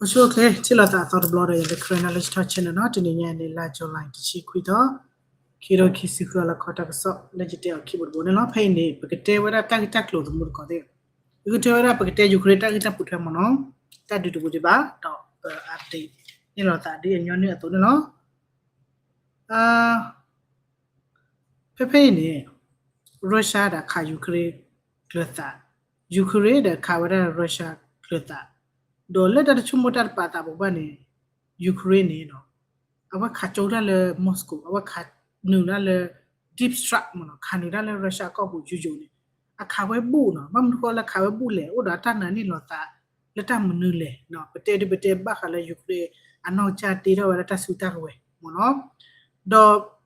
အိၣ်ဆူၣ်အိၣ်ချ့ ထံၣ်လိာ်သးအသီတဘျီဒီး ယၤလၢ Karen Knowledge Talk Channel နီၤ, တနံၤညါန့ၣ် လါ July တဆံခွံသီ, ခံကထိခံဆံဃုအလီၢ်ခီတၢ်ကစီၣ် လၢယတဲအီၤခံဘိတဘိန့ၣ်လီၤ. ဖဲအံၤန့ၣ် ပကတဲဝဲဒၣ်တၢ်ဂ့ၢ်တၢ်ကျိၤသမူတကိးသ့ၣ်, ဂ့ၢ်ထဲဝဲဒၣ် ပကတဲ Ukraine တၢ်ဂ့ၢ်တၢ်ပိာ်ထွဲမ့ၢ်နီၤ, တၢ်ဒုးတဝံၤဒံးဘၣ်, ဒီးပ update န့ၢ်လိာ်သးဒ်အညီနုၢ်အသိးန့ၣ်လီၤ. ဖဲဖဲအံၤန့ၣ် Russia ဒီးခး Ukraine ကျၢၤသး, Ukraine ဒီးခးဝဲဒၣ် Russia ကျၢၤသး, ဒီးလၢတၢ်တဆိကမိၣ်တၢ်တပာ်သးဘၣ်န့ၣ် Ukraine န့ၣ်နီၤ, အဝဲခးကၠိတၢ်လၢ Moscow, အဝဲခးနုာ်တၢ်လၢ deep strike မ့ၢ်နီၤ, ခးနုာ်တၢ်လၢ Russia ကီၢ်ပူၤယိယိန့ၣ်, အခးဝဲဘူၣ်နီၤ, ဘၣ်မနုၤဃိလၢခးဝဲဘူၣ်လဲၣ်, အိၣ်ဒီးတၢ်နာ်န့ၢ်လိာ်သး လၢတၢ်မနုၤလဲၣ်, ပတဲဒုးပတဲဘၣ်ဃးလၢ Ukraine အနီၢ်ကစၢ်တ့ထီၣ်ဝဲဒၣ်တၢ်စုတၢ်ကဝဲၤမ့ၢ်နီၤ,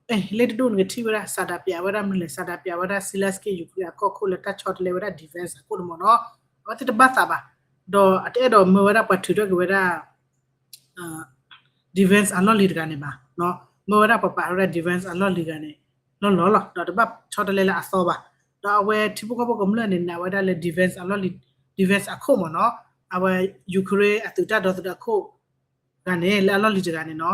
ဒီး လၢတဒူၣ်နကထံၣ်ဝဲဒၣ် စးဒးပၠးဝဲဒၣ်မနုၤလဲၣ်, စးဒးပၠးဝဲဒၣ် Zelensky Ukraine အကီၢ်ခိၣ်လၢတၢ်ဆီတလဲဝဲဒၣ် defense အခိၣ်န့ၣ်မ့ၢ်နီၤ, အဝဲသ့ၣ်တဘၣ်သးဘၣ်, ဒီးအတအဲၣ်ဒိးမၢဝဲဒၣ်ပှၤထုးထီၣ်က့ၤဝဲဒၣ် defense အလီၢ်လံၤတဂၤန့ၣ်ဘၣ်, မၢဝဲဒၣ်ပှၤပာ်ဝဲဒၣ် defense အလီၢ်လံၤတဂၤန့ၣ် လီၢ်လီၢ်လီၤ, ဒီးတဘၣ်ဆီတလဲလၢအသီဘၣ်, ဒီးအဝဲထံဖိကီၢ်ဖိကမျၢၢ်န့ၣ် နာ်ဝဲဒၣ်လၢ defense အလီၢ်လံၤ defense အခိၣ်မ့ၢ်နီၤ, အဝဲ Ukraine အသုးတၢ်ဒီသဒၢခိၣ် တဂၤန့ၣ် လၢအလီၢ်လံၤတဂၤန့ၣ်နီၤ,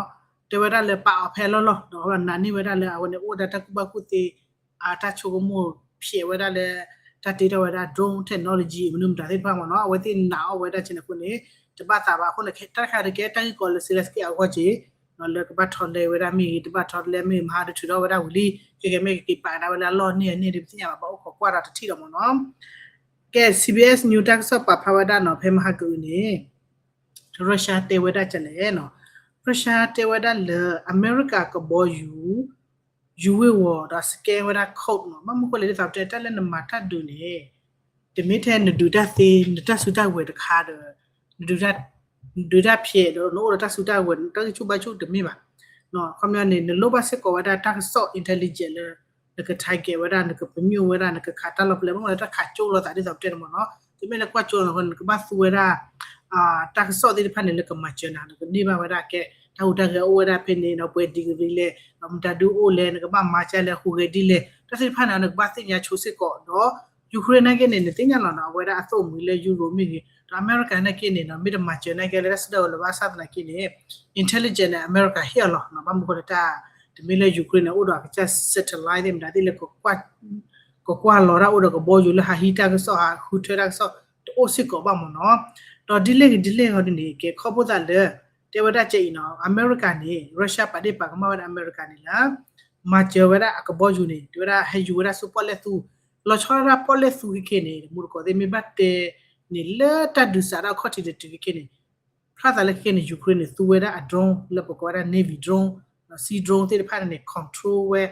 တဲဝဲဒၣ်လၢပာ်အီၤဖဲအလီၢ်လီၢ်, ဒီးအဝဲနာ်န့ၢ်ဝဲဒၣ်လၢအဝဲန့ၣ်အိၣ်ဝဲဒၣ်တၢ်ကူၣ်ဘၣ်ကူၣ်သ့ အတၢ်ဆိကမိၣ်ဖျဲးဝဲဒၣ်လၢ တၢ်တ့ထီၣ်ဝဲဒၣ် drone technology မနုၤမတၤသ့ၣ်တဖၣ်မ့ၢ်နီၤ, အဝဲသ့ၣ်နာ်အီၤဝဲဒၣ်ကဲန့ၣ်အဃိန့ၣ် တဘၣ်သးဘၣ်အဃိန့ၣ် တၢ်တခါတကဲတၢ်ဂ့ၢ်ကီးလၢ Zelensky အဂီၢ်က့ၤ လၢကဘၣ်ထီလဲဝဲဒၣ်မ့ၢ်ဂ့ၤ, တဘၣ်ထီလဲမ့ၢ်ဂ့ၤ, မဟါတထုးထီၣ်ဝဲဒၣ်ဝံၤလံ, ခဲကဲမ့ၢ်ကက့ၤပာ်ကဒါဝဲလၢအလီၢ်န့ၢ်အန့ၣ်ဒီး ပသ့ၣ်ညါဘၣ် ဘၣ်အိၣ်ခိးကွၢ်ဒီးတထံၣ်လီၤမ့ၢ်နီၤ. ကဲ CBS News တၢ်ကစီၣ်ပာ်ဖျါဝဲဒၣ်နီၤ, ဖဲမဟါကအုးန့ၣ် Russia တဲဝဲဒၣ်ကလဲၣ်နီၤ, Russia တဲဝဲဒၣ်လၢ အမဲရကၤကဘီယူၤ ယူၤဝ့ၢ်ဝီၤဒီး scan ဝဲဒၣ် code နီၤ, ဘၣ်မနုၤဃိလဲၣ်ဒ်သိးပတဲ တၢ်လၢနမၤတၢ်ဒုးန့ၣ် တမ့ၢ်ထဲနဒုးတၢ်သ့ နတၢ်စုတၢ်ကဝဲၤတခါဒီး နဒုးတၢ်ဖျဲးဒီး နအိၣ်ဒီးတၢ်စုတၢ်ကဝဲၤ တၢ်ဂံၢ်ဆူၣ်ဘါဆူၣ်တမ့ၢ်ဘၣ်. ခီပညီန့ၣ် နလိၣ်ဘၣ်စ့ၢ်ကီးဝဲဒၣ်တၢ်ကစီၣ် intelligence လၢ နက target ဝဲဒၣ် နကပညိၣ်ဝဲဒၣ် နကခးတၢ်လီၢ်ဖဲလဲၣ် ဘၣ်မနုၤလၢတၢ်ခးကၠိလိာ်သးဒ်သိးပတဲန့ၣ်မ့ၢ်နီၤ, တမ့ၢ်လၢကွၢ်ကၠိလီၤအဃိန့ၣ် နကဘၣ်သူဝဲဒၣ် တၢ်ကစီၣ်သ့ၣ်တဖၣ်န့ၣ် လၢကမၤစၢၤနၤ နကန့ၢ်ဘၣ်ဝဲဒၣ်ကဲ တၢ်ဟူးတၢ်ဂဲၤအိၣ်ဝဲဒၣ်ဖဲန့ၣ်ဒီး ပှဲၤ degree လဲၣ် ဒီးမတၤဒုအိၣ်လဲၣ် နကဘၣ်မၤကဲလဲၣ် ဟူးဂဲၤဒ်လဲၣ် တၢ်သ့ၣ်တဖၣ်န့ၣ် နကဘၣ်သ့ၣ်ညါဆိစ့ၢ်ကီးဒီး Ukraine နာ်က့န့ၣ် နသ့ၣ်ညါလီၤနီၤ အဝဲဒၣ်အသိၣ်မှံၤလၢ Europe မ့ၢ်ဂ့ၤ ဒီးအမဲရကၤနာ်က့န့ၣ်နီၤ မ့ၢ်တမၤစၢၤနာ်က့လၢတၢ်စုတၢ်ကဝဲၤလၢၤဘၣ်ဆၣ်သနာ်က့န့ၣ် intelligence န့ၣ် အမဲရကၤဟ့ၣ်အီၤလီၤ. ဘၣ်မနုၤဃိလၢတၢ် တမ့ၢ်လၢ Ukraine န့ၣ် အိၣ်ဒီးအကစၢ် satellite သ့ၣ်မတၤသ့ၣ်လၢ ကကွၢ်လီၤတၢ်အိၣ်ဒီးကဘီယူၤလၢဟးဟံးတၢ်ကစီၣ် ဟးဃုထၢတၢ်ကစီၣ် တအိၣ်စ့ၢ်ကီးဘၣ်မ့ၢ်နီၤ. ဒီးဒ်လဲၣ်ဂ့ၤဒ်လဲၣ်ဂ့ၤဒ်န့ၣ် ကဲခီဖျိသးလၢ တဲဝဲဒၣ်ကဲအံၤနီၤ အမဲရကၤန့ၣ် Russia ပာ်ဒ့ၣ်ပာ်ကမၣ်ဝဲဒၣ်အမဲရကၤန့ၣ်လၢ မၤစၢၤဝဲဒၣ်အကဘီယူၤန့ၣ် တဲဝဲဒၣ်ဟဲယူၤဝဲဒၣ်ဆူပီၣ်လဲၣ်သူ လီၤဆီဒၣ်တၢ်ပီၣ်လဲၣ်သူခဲကဲန့ၣ် တမူတကိးသ့ၣ်မ့ၢ်ဘၣ်တဲန့ၣ် လၢတၢ်ဒုးစးထီၣ်အခီၣ်ထံးတတုၤခဲကဲန့ၣ် ဖျါသးလၢခဲကဲန့ၣ် Ukraine န့ၣ် သူဝဲဒၣ်အ drone လၢပကိးဝဲဒၣ် navy drone ဒီး sea drone သ့ၣ်တဖၣ်န့ၣ် control ဝဲ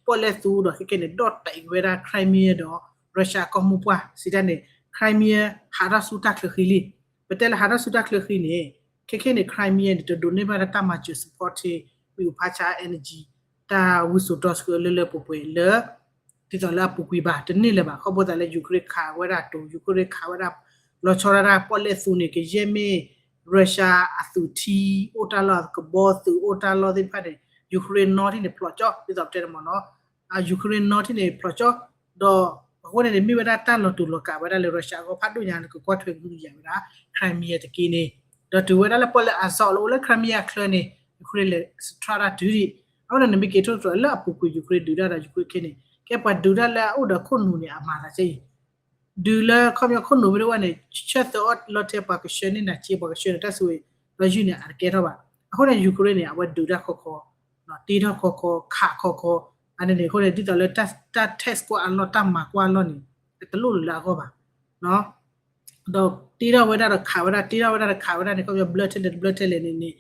ပီၣ်လဲၣ်သူဒီးခဲကဲန့ၣ် ဒီၣ်တဲာ်က့ၤဝဲဒၣ် Crimea ဒီး Russia ကီၢ်မိၢ်ပှၢ် စံးတၢ်န့ၣ် Crimea ဟးထီၣ်ဆူတၢ်ချၢဃံလံ. ပတဲလၢဟးထီၣ်ဆူတၢ်ချၢဃံန့ၣ် ခဲကဲန့ၣ် Crimea န့ၣ် တဒိးန့ၢ်ဘၣ်လၢတၢ်မၤစၢၤ supporting မ့ၣ်အူဖးဆါ energy တၢ်ဝံစိာ်တီဆှၢလၢလၢပှဲၤပှဲၤလၢ ဒ်သိးလၢအပူၤကွံာ်ဘၣ် တန့ၢ်လၢၤဘၣ်. ခီဖျိသးလၢ Ukraine ခးဝဲဒၣ်တိၤ Ukraine ခးဝဲဒၣ် လီၤဆီဒၣ်တၢ်ပီၣ်လဲၣ်သူန့ၣ် ကယဲၢ်မ့ၢ် Russia အသုးထံ အိၣ်တၢ်လီၢ် ကဘီသုးအိၣ်တၢ်လီၢ်သ့ၣ်တဖၣ်န့ၣ် Ukraine နီထံၣ်န့ၣ်ဖျိးကၠီ ဒ်သိးပတဲန့ၣ်မ့ၢ်နီၤ Ukraine နီထံၣ်န့ၣ်ဖျိးကၠီ ဒီးအဃိန့ၣ်န့ၣ် မ့ၢ်ဝဲဒၣ်တၢ်လီၤတူာ်လီၤကာ်ဝဲဒၣ်လၢ Russia အဂီၢ်ဖးဒိၣ်ညါ နကကွၢ်ထွဲကဟုကယာ်ဝဲဒၣ် Crimea တက့ၢ်န့ၣ် ဒီးတုၤဝဲဒၣ်လၢပီၣ်လဲၣ် Azov လၢအိၣ်လၢ Crimea အချၢန့ၣ် Ukraine လဲၤ strike တၢ်တုၤဒံး အဃိန့ၣ် နမ့ၢ်က့ၤထိၣ်သတြီၤလၢအပူၤကွံာ် Ukraine ဒုးတၢ်ဒီး Ukraine ခဲန့ၣ် ကဲပှၤဒုးတၢ်လၢအအိၣ်ဒီးခိၣ်နူာ်န့ၣ် အမၤသးကဲအံၤ ဒုးလၢခီပညီခိၣ်နူာ်မ့ၢ်တအိၣ်ဘၣ်န့ၣ် ဆၢသၢအီၣ်လီၤထဲပှၤကဆှၢန့ၢ်နၤစ့ ပှၤကဆှၢန့ၢ်တၢ်စုဝဲ ဒီးယုၢ်န့ၣ် အတကဲထီၣ်ဘၣ်. အဃိန့ၣ် Ukraine န့ၣ် အဝဲဒုးတၢ်ခီခီ တ့ထီၣ်ခီခီ ခးခီခီ အန့ၣ်န့ၣ် အဃိန့ၣ် ဒ်သိးလၢတၢ် test ကွၢ်အလီၢ် တၢ်မၤကွၢ်အလီၢ်န့ၣ် တလိၣ်လၢၤလၢအဂီၢ်ဘၣ် ဒီးတ့ထီၣ်ဝဲဒၣ်ဒီးခးဝဲဒၣ် တ့ထီၣ်ဝဲဒၣ်ဒီးခးဝဲဒၣ်န့ၣ် ခီပညီဘျၢထဲလဲၣ်တဘျၢထဲလဲၣ်န့ၣ်န့ၣ်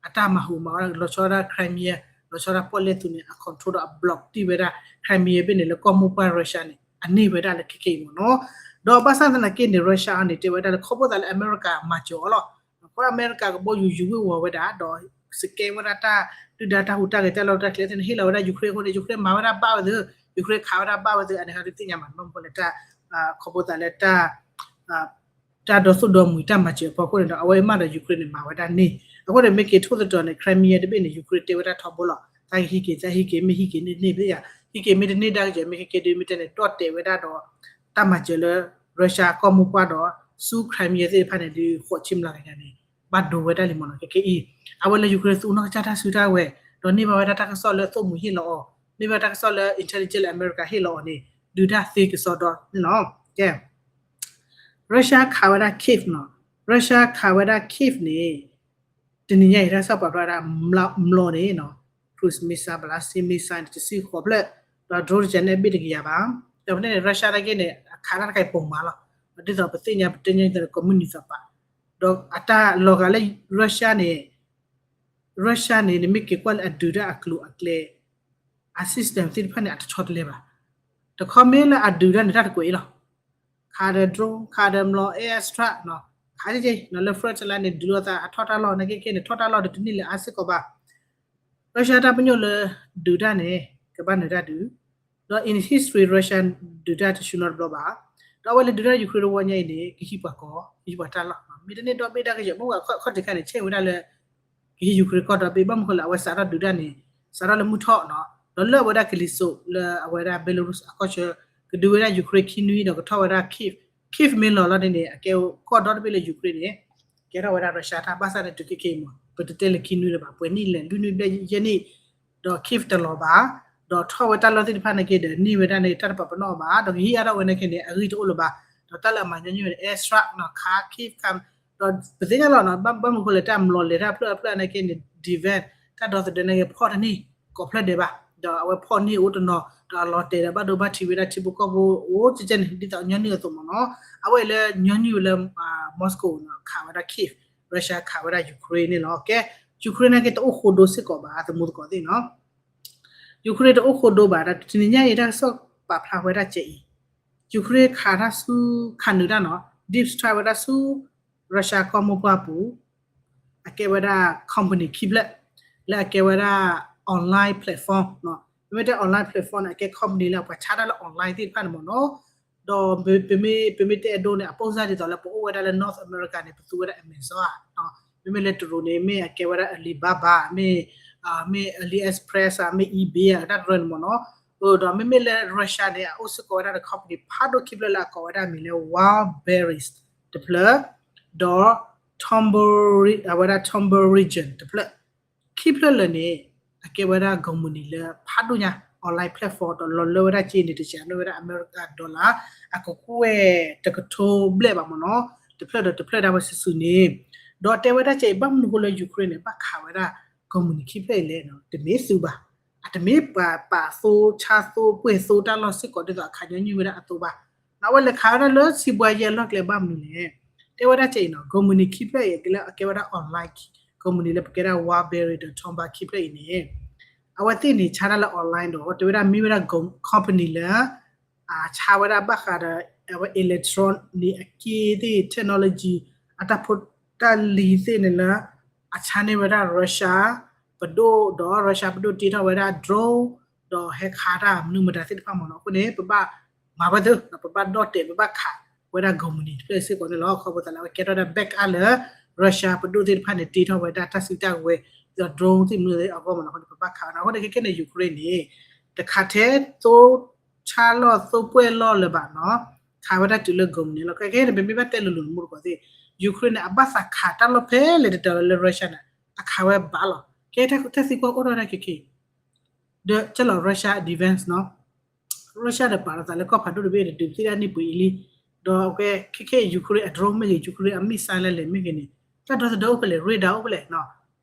အတၢ်မၤဟူးမၤဝဲဒၣ် လီၤဆီဒၣ် Crimea လီၤဆီဒၣ်ပီၣ်လဲၣ်သူးန့ၣ် အ control ဒီးအ block တံၢ်ဝဲဒၣ် Crimea ဘ့ၣ်န့ၣ် လၢကီၢ်မိၢ်ပှၢ် Russia န့ၣ် အန့ၢ်ဝဲဒၣ်လၢခဲကဲအံၤမ့ၢ်နီၤ. ဒီးဘၣ်ဆၣ်သနာ်က့န့ၣ် Russia အံၤန့ၣ် တဲဝဲဒၣ်လၢခီဖျိသးလၢအမဲရကၤမၤစၢၤအီၤလီၤ. အဃိအမဲရကၤကဘီယူၤယူၤဝ့ၢ်ဝီၤဝဲဒၣ် ဒီး scan ဝဲဒၣ်တၢ်ဒုၣ်ဒါတၢ်ဟူးတၢ်ဂဲၤတၢ်လီၢ်တၢ်ကျဲသ့ၣ်န့ၣ် ဟ့ၣ်လီၤဝဲဒၣ် Ukraine အဃိန့ၣ် Ukraine မၤဝဲဒၣ်ဘၣ်ဝဲသ့ၣ် Ukraine ခးဝဲဒၣ်ဘၣ်ဝဲသ့ၣ် အန့ၣ်ဟီဒုးသ့ၣ်ညါမး ဘၣ်မနုၤဃိလဲၣ် တၢ် ခီဖျိသးလၢတၢ် တၢ်ဒီသိၣ်ဒီမှံၤတၢ်မၤစၢၤအဖီခိၣ်န့ၣ်ဒီး အဝဲမ့ၢ်ဒီး Ukraine န့ၣ် မၤဝဲဒၣ်န့ၢ် အဃိန့ၣ် မ့ၢ်က့ၤထိၣ်သတြီၤန့ၣ် Crimea တဘ့ၣ်န့ၣ် Ukraine တဲဝဲဒၣ်ထီဘိလီၤ. တၢ်ဟံးက့ၤ တၢ်ဟံးက့ၤ မ့ၢ်ဟံးက့ၤန့ၢ်န့ၢ်သ့ၣ်ယါ ဟံးက့ၤမ့ၢ်တန့ၢ်ဒၣ်က့ၤ မ့ၢ်က့ၤက့ၤဒုးမ့ၢ်တဲန့ၣ် ဒီၣ်တဲာ်ဝဲဒၣ်ဒီး တၢ်မၤစၢၤလၢ Russia ကီၢ်မိၢ်ပှၢ်ဒီး ဆူ Crimea သ့ၣ်တဖၣ်န့ၣ် ဒုးဃိးဆံမျးကယၤန့ၣ် ဘၣ်ဒိဝဲဒၣ်လံမ့ၢ်နီၤ. ခဲကနံၣ်အံၤ အဝဲလၢ Ukraine သူအနီၢ်ကစၢ်တၢ်စုတၢ်ဝဲၤ ဒီးန့ၢ်ဘၣ်ဝဲဒၣ်တၢ်ကစီၣ်လၢသိၣ်မူဟ့ၣ်လီၤအီၤ, န့ၢ်ဘၣ်တၢ်ကစီၣ်လၢ intelligence လၢအမဲရကၤဟ့ၣ်လီၤအီၤန့ၣ် ဒုးတၢ်သ့ကစီဒီန့ၣ်လီၤ. ကဲ Russia ခးဝဲဒၣ် Kyiv နီၤ, Russia ခးဝဲဒၣ် Kyiv န့ၣ် တနံၤညါအံၤ တၢ်ကစီၣ်ပာ်ဖျါဝဲဒၣ် မျိာ်န့ၣ်နီၤ, cruise missile ဘၣ် ballistic missile န့ၣ် တဆံဃိးဖျၢၣ်, ဒီး drone တကဲန့ၣ် အဘ့ၣ်တကယၤဘၣ်. ဒီးဖဲန့ၣ် Russia နာ်က့န့ၣ် အခးတၢ်တခါအံၤပိာ်မးလီၤ. ဒ်သိးပသ့ၣ်ညါ ပတဲညါ ကိးမုၢ်နံၤသးပာ်, ဒီးအတၢ်လီၤဂာ်လၢ Russia န့ၣ် Russia န့ၣ် နမ့ၢ်က့ၤကွၢ်လၢအဒုးတၢ်အကျိၤအကျဲ အ system သ့ၣ်တဖၣ်န့ၣ် အတဆီတလဲဘၣ်. တခီမ့ၢ်လၢအဒုးတၢ်န့ၣ် တၢ်တကွဲးအံၤလီၤ. ခးဒီး drone, ခးဒီးမျိာ် air strike နီၤ, ခးက့ၤက့ၤနီၤ လၢ front line န့ၣ် ဒုးလိာ်သး အထီၣ်တၢ်လီၢ် နာ်က့ခဲန့ၣ် ထီၣ်တၢ်လီၢ်ဒီးတန့ၢ်လၢၤအါစ့ၢ်ကီးဘၣ်. Russia တၢ်ပညိၣ်လၢဒုးတၢ်န့ၣ် ကဘၣ်နုာ်တၢ်ဒုး, ဒီး in history Russia ဒုးတၢ်တဆူနီတဘျီဘၣ်. ဒီးအဝဲလၢဒုးတၢ် Ukraine တဝီညါအံၤန့ၣ် ကဟံးပှၤကီၢ် ကဟံးပှၤတၢ်လီၢ်, မ့ၢ်တန့ၢ်ဒီဘ့ၣ်တၢ်ကယဲၢ် မ့ၢ်ဝဲခီၣ်ထံးခါန့ၣ် ဆဲးဝဲဒၣ်လၢ ကဟံး Ukraine ကီၢ်ဒီဘ့ၣ် ဘၣ်မနုၤဃိလဲၣ် အဝဲစးထီၣ်ဒုးတၢ်န့ၣ် စးထီၣ်လၢမုၢ်ထီၣ်နီၤ, ဒီးလၢအဝဲဒၣ်ကလံၤစိးလၢအဝဲဒၣ် Belarus အကီၢ်ဆၢ ကဒုးဝဲဒၣ် Ukraine ခံနွံဒီးကထီၣ်ဝဲဒၣ် Kyiv, Kyiv မ့ၢ်လီၤလီၤန့ၣ်န့ၣ် အကဲကီၢ်ဒီတဘ့ၣ်လၢ Ukraine န့ၣ် ကဲထီၣ်ဝဲဒၣ် Russia တၢ် ဘၣ်ဆၣ်န့ၣ် တုၤခဲခဲအံၤမ့ၢ် ပတတဲလၢခံနွံလၢၤဘၣ် ပှဲၤနံၣ်လဲၣ် လွံၢ်နွံဘျဲၣ်ယဲၢ်နံၣ်, ဒီး Kyiv တလီၤဘၣ်, ဒီးထီၣ်ဝဲတၢ်လီၢ်သ့ၣ်တဖၣ်နာ်က့ဒီး န့ၢ်ဝဲဒၣ်န့ၣ် တၢ်တပာ်ပနီၣ်အီၤဘၣ်, ဒီးကဟံးအါထီၣ်ဝဲနာ်က့န့ၣ် အဂံၢ်တအိၣ်လၢၤဘၣ်, ဒီးတၢ်လၢအမၤညီနုၢ်ဝဲန့ၣ် air strike နီၤ ခး Kyiv ခး ဒီးပသ့ၣ်ညါလီၤနီၤ ဘၣ်မနုၤဃိလဲၣ် တၢ်မျိာ်လဲၤတၢ်ဖျၢၣ်အဖျၢၣ်နာ်က့န့ၣ် defense တၢ်ဒီသဒၢနာ်က့ ဖီၣ်တန့ၢ်ကိးဖျၢၣ်ဒဲးဘၣ်, ဒီးအဝဲဖီၣ်န့ၢ်အိၣ်တနီၤ ဒီးအလီၤတဲာ်ဒီးဘၣ်ဒိဘၣ်ထံးဝဲဒၣ်ထံဖိကီၢ်ဖိ အိၣ်ကဲကဲန့ၣ် ဒ်သိးညီနုၢ်အသိးမ့ၢ်နီၤ, အဝဲလၢညီနုၢ်ဝဲလၢ Moscow နီၤ ခးဝဲဒၣ် Kyiv, Russia ခးဝဲဒၣ် Ukraine န့ၣ်လီၤ. ကဲ Ukraine နာ်က့တအိၣ်ဃိဒိစ့ၢ်ကီးဘၣ် သမူသကိးသ့ၣ်နီၤ Ukraine တအိၣ်ဃိဒိဘၣ်ဒီး တနံၤညါအံၤ တၢ်ကစီၣ်ပာ်ဖျါဝဲဒၣ်ကဲအံၤ, Ukraine ခးတၢ်ဆူ ခးနုာ်တၢ်နီၤ deep strike ဝဲဒၣ်ဆူ Russia ကီၢ်မိၢ်ပှၢ်ပူၤ အကဲဝဲဒၣ် company ခံဖျၢၣ် လၢအကဲဝဲဒၣ် online platform နီၤ, မ့မ့ၢ်တဲ online platform န့ၣ် အကဲ company လၢအပှၤဆါတၢ်လၢ online သ့ၣ်တဖၣ်န့ၣ်မ့ၢ်နီၤ, ဒီးပမ့ၢ် ပမ့ၢ်တဲအဒိန့ၣ် အပိၢ်စၢ်ဒ်သိးလၢပအိၣ်ဝဲဒၣ်လၢ North America န့ၣ် ပသူဝဲဒၣ် Amazon ဧါ, မ့မ့ၢ်လၢတရူးန့ၣ် မ့ၢ်အကဲဝဲဒၣ် Alibaba မ့ၢ် မ့ၢ် AliExpress ဧါ မ့ၢ် eBay ဧါ တၢ်တရၢန့ၣ်မ့ၢ်နီၤ, ဒီးမ့မ့ၢ်လၢ Russia န့ၣ် အအိၣ်စ့ၢ်ကီးဝဲဒၣ်ဒီး company ဖးဒိၣ်ခံဖျၢၣ်လၢအကိးဝဲဒၣ်မံၤလၢ Wildberries တဖျၢၣ်, ဒီး Tombori အဝဲဒၣ် Tomborigen တဖျၢၣ် ခံဖျၢၣ်လၢာ်န့ၣ် အကဲဝဲဒၣ် company လၢဖးဒိၣ်ညါ online platform ဒီးလီၤလၢဝဲဒၣ်က့န့ၣ် တစဲးန့ၢ်ဝဲဒၣ် America dollar အကကွဲၢ်တကထိဘျဲၣ်ဘၣ်မ့ၢ်နီၤ, တဖျၢၣ်ဒီးတဖျၢၣ်ဒၣ်ဝဲစုာ်စုာ်န့ၣ်, ဒီးတဲဝဲဒၣ်ကဲအံၤ ဘၣ်မနုၤအဃိလၢ Ukraine န့ၣ် ဘၣ်ခးဝဲဒၣ် company ခံဖျၢၣ်အံၤလဲၣ်, တမ့ၢ်သုးဘၣ်, အတမ့ၢ်ပှၤပာ်သိဆါသိပှဲၤသိတၢ်လီၢ်စ့ၢ်ကီးဒ်သိးအခးညီနုၢ်ဝဲဒၣ်အသိးဘၣ်, အဝဲလဲၤခးဝဲဒၣ်လၢစံးဘှါယဲၢ်အလီၢ်ကျဲဘၣ်မနုၤလဲၣ်, တဲဝဲဒၣ်ကဲအံၤနီၤ company ခံဖျၢၣ်အံၤကဲလၢအကဲဝဲဒၣ် online company လၢပကဲဒၣ် Wildberries ဒီး Tombra ခံဖျၢၣ်အံၤန့ၣ်, အဝဲသ့ၣ်န့ၣ် ဆါတၢ်လၢ online ဒီး တဲဝဲဒၣ်မ့ၢ်ဝဲဒၣ် company လၢ ဆါဝဲဒၣ်ဘၣ်ဃးဒီး အဝဲ electronic အက့သ့ၣ် technology အတၢ်ဖိတၢ်လံၤသ့ၣ်န့ၣ်လၢ အဆါန့ၢ်ဝဲဒၣ် Russia ပဒိၣ်ဒီး Russia ပဒိၣ်တ့ထီၣ်ဝဲဒၣ် drone ဒီးဟဲခးတၢ်မနုၤမတၤသ့ၣ်တဖၣ်မ့ၢ်နီၤ, အဃိန့ၣ် ပဘၣ်မၤဝဲသ့, ပဘၣ်ဒီၣ်တဲာ် ပဘၣ်ခးဝဲဒၣ် company တဖျၢၣ်စ့ၢ်ကီးန့ၣ်လီၤ. ခီဖျိသးလၢအဝဲကဲထီၣ်ဒၣ် backup လၢ Russia ပဒိၣ်သ့ၣ်တဖၣ်န့ၣ် တ့ထီၣ်ဝဲဒၣ်တၢ်စုတၢ်ဝဲၤ ဒီး drone သ့ၣ်မနုၤသ့ၣ်အဂီၢ်မ့ၢ်နီၤ, အဃိန့ၣ် ပဘၣ်ခးဝဲဒၣ်, အဃိန့ၣ် ခဲခဲန့ၣ် Ukraine န့ၣ် တခးထဲသိ ဆါလီၢ်သိပှဲၤလီၢ်လၢၤဘၣ်နီၤ, ခးဝဲဒၣ်တုၤလၢ company လီၤ. ခဲခဲန့ၣ် ပမ့ၢ်ဘၣ်တဲလိၤလိၤန့ၣ် မုၢ်တကိးသ့ၣ် Ukraine န့ၣ် အဘၣ်သးခးတၢ်လီၢ်ဖဲလဲၣ်တတီၤလၢ Russia န့ၣ် အခးဝဲဘၣ်လီၤ. ကဲတၢ်သံကွၢ်အိၣ်ထီၣ်ဒၣ်ခဲခဲအံၤ ဒီးကဲလီၤ Russia defense နီၤ, Russia ဒီးပာ်လီၤသးလၢကီၢ်ဖးဒိၣ်တဘ့ၣ်ဒီး ဒုးပသံတၢ်န့ၢ်ပှ့ၤအံၤလံ, ဒီးအဝဲခဲခဲ Ukraine အ drone မ့ၢ်ဂ့ၤ Ukraine အ missile လဲၣ်လဲၣ်မ့ၢ်ဂ့ၤန့ၣ် တၢ်ဒီသဒၢအိၣ်ဖဲလဲၣ် radar အိၣ်ဖဲလဲၣ်နီၤ,